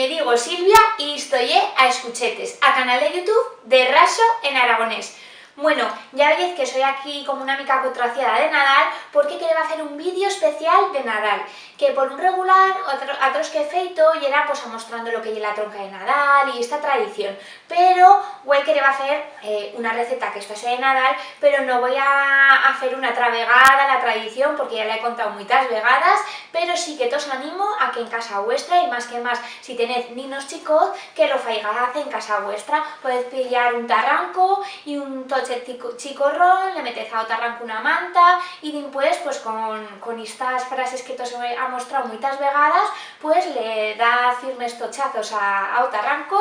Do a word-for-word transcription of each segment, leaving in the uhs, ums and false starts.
Me digo Silvia y isto ye A Escuchetes, a canal de YouTube de Raixo en aragonés. Bueno, ya veyez que soi aquí como una mica cotraciada de Nadal, porque quereba fer un vídeo especial de Nadal, que por un regular, otro, atros que he feito, yera, pues, amostrando lo que ye la tronca de Nadal y esta tradición. Pero hue quereba fer, eh, una receta que esta sea de Nadal, pero no voi a, a fer una atra vegada la tradición, porque ya la he contau muitas vegadas, pero sí que tos animo a que en casa vuestra, y más que más, si tenez ninos chicoz, que lo faigaz en casa vuestra. Podez pillar un tarranco y un tochet chico-, chicorrón, le metez a o tarranco una manta, y dimpués, pues, con, con estas frases que tos he amostrau muitas vegadas, pues, le da firmes tochazos a, a o tarranco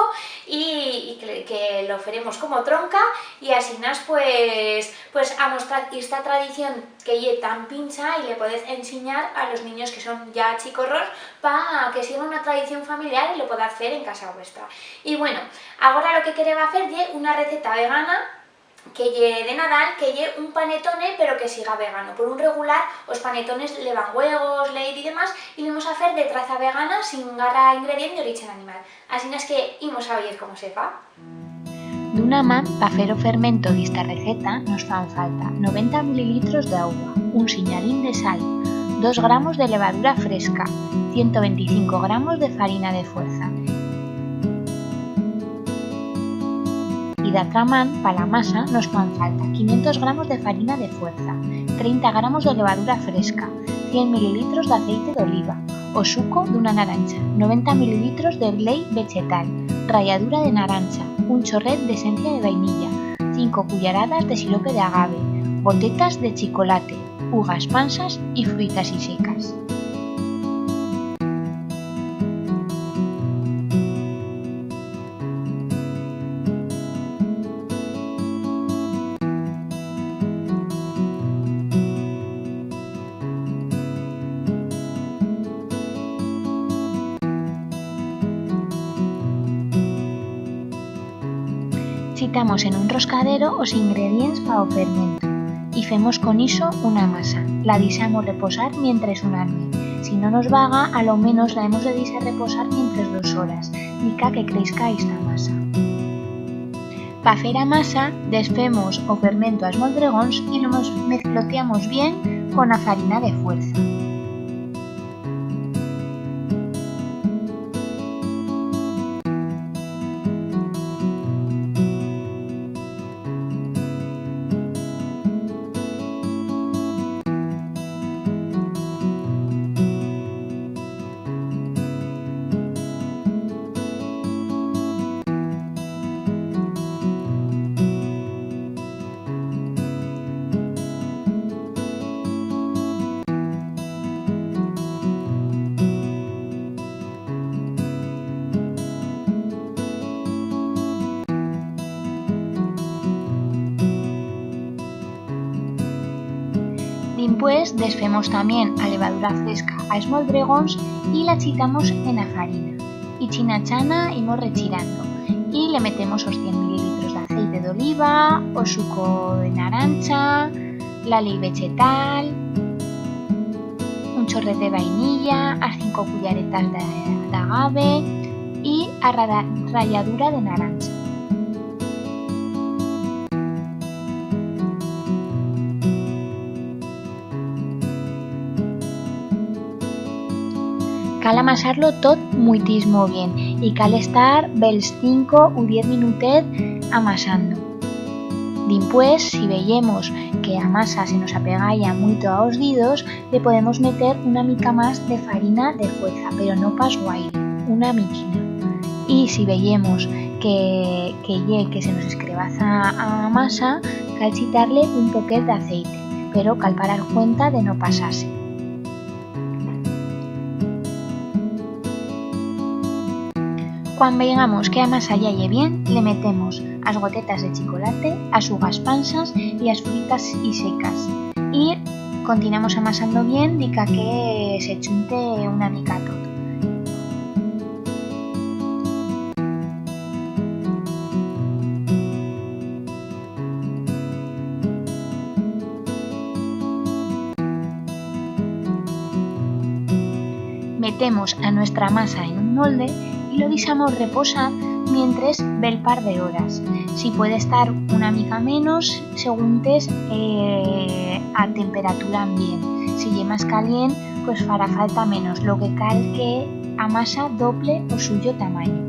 y, y que, que lo feremos como tronca, y asinas, pues, pues, amostrar esta tradición que ye tan pincha y le podez ensinyar a los niños que son ya chicorrons pa que siga una tradición familiar y lo podaz fer en casa vuestra. Y bueno, agora lo que quereba fer ye una receta vegana que ye de Nadal, que ye un panetone, pero que siga vegano. Por un regular, os panetones levan huevos, leit y demás, y lo imos a fer de traza vegana, sin garra ingredient de origen animal. Asinas que imos a veyer cómo se fa. D'una man, pa fer o fermento d'ista receta, nos fan falta noventa mililitros d'augua, un sinyalín de sal, dos gramos de levadura fresca, ciento venticinco gramos de farina de fuerza. Y d'atra man, pa la masa, nos fan falta quinientos gramos de farina de fuerza, treinta gramos de levadura fresca, cien mililitros d'aceite d'oliva, o suco d'una narancha, noventa mililitros de leit vegetal, ralladura de narancha, un chorret d'esencia de vainilla, cinco cuyaradas de sirope d'agave, gotetas de chicolate, uvas pansas y fruitas y secas. Chitamos en un roscadero os ingredients pa o fermento y femos con ixo una masa. La dixamos reposar mientres una nuit. Si no nos vaga, a lo menos la hemos de dixar reposar mientres dos horas, dica que creisca ista masa. Pa fer a masa, desfemos o fermento a esmoldregons y lo mos-, mezclotiamos bien con a farina de fuerza. Dimpués desfemos tamién a levadura fresca a esmoldregons y la chitamos en a farina. Y china chana imos rechirando. Y le metemos os cien mililitros d'aceite d'oliva, o suco de narancha, la leit vegetal, un chorret de vainilla, as cinco cuyaretas de, d'agave y a rada-, ralladura de narancha. Cal amasar-lo tot muitismo bien y cal estar bels cinco u diez minutets amasando. Dimpués, si veyemos que a masa se nos apegalla muito a os didos, le podemos meter una mica mas de farina de fuerza, pero no pas guaire, una miquina. Y si veyemos que, que ye que se nos escrebaza a masa, cal chitar-le un poquet d'aceite, pero cal parar cuenta de no pasar-se. Cuan veigamos que a masa ya ye bien, le metemos as gotetas de chicolate, as uvas pansas y as fruitas y secas. Y continuamos amasando bien, dica que se chunte una mica tot. Metemos a nuestra masa en un molde y lo dixamos reposar mientres bel par de horas. Si puede estar una mica menos, seguntes, eh, a temperatura ambient. Si ye mas calient, pues fará falta menos, lo que cal que a masa doble o suyo tamaño.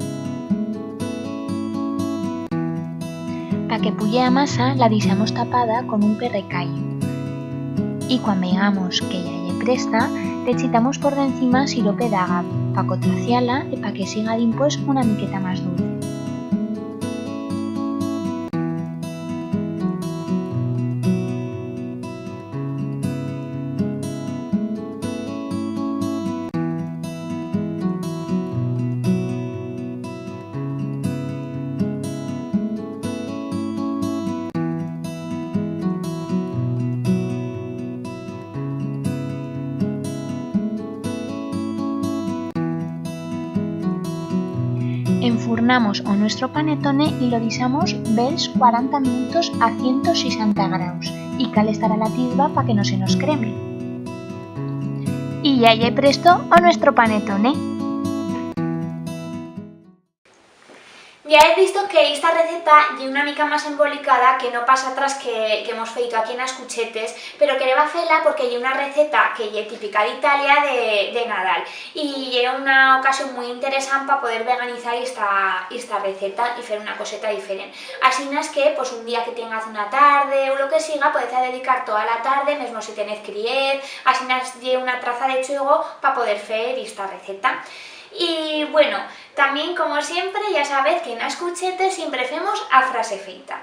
Pa que puye a masa, la dixamos tapada con un perrecallo. Y cuan veigamos que ya ye presta, le chitamos por dencima sirope d'agave pa cotraciar-la y pa que siga dimpués una miqueta mas dulce. Enfurnamos o nuestro panetone y lo dixamos bels cuaranta minutos a ciento seixanta graus, y cal estar a la tisba pa que no se nos creme. Y ya ye presto o nuestro panetone. Ya hez visto que esta receta ye una mica mas embolicada que no pas atras que, que hemos feito aquí en As Cuchetes, pero quereba fer-la porque ye una receta que ye típica d'Italia de, de Nadal, y ye una ocasión muy interesant pa poder veganizar esta, esta receta y fer una coseta diferent. Asinas que, pues, un día que tengatz una tarde u lo que siga, podetz a dedicar toda la tarde, mesmo si tenetz criet, asinas ye una traza de chuego pa poder fer esta receta. Y, bueno, tamién, como siempre, ya sabetz que en As Cuchetes siempre femos a frase feita.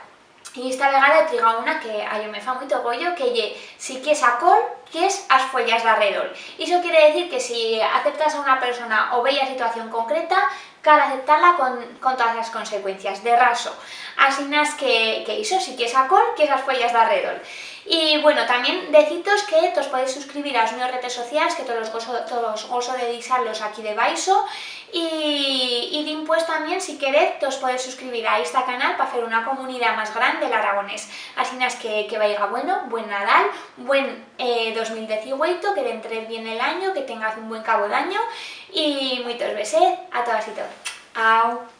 Y esta vegada he trigau una que a yo me fa muito goyo, que ye: "Si quiers a col, quiers as fuellas d'arredol". Ixo quiere decir que si aceptas a una persona u bella situación concreta, cal aceptar-la con, con todas as consecuencias, de raso. Asinas que, que ixo, si quiers a col, quiers as fuellas d'arredol. Y, bueno, tamién decitos que tos podetz suscribir as míos redes socials, que tos los goso, tos goso de deixar-los aquí debaixo. Y, y dimpués tamién, si queretz, tos podetz suscribir a esta canal pa fer una comunidat mas gran de l'aragonés. Asinas que, que vaiga bueno, buen Nadal, buen, eh, dos mil dieciocho, que d'entrer bien l'anyo, que tengatz un buen cabo d'anyo y muitos besez a todas y toz. Au!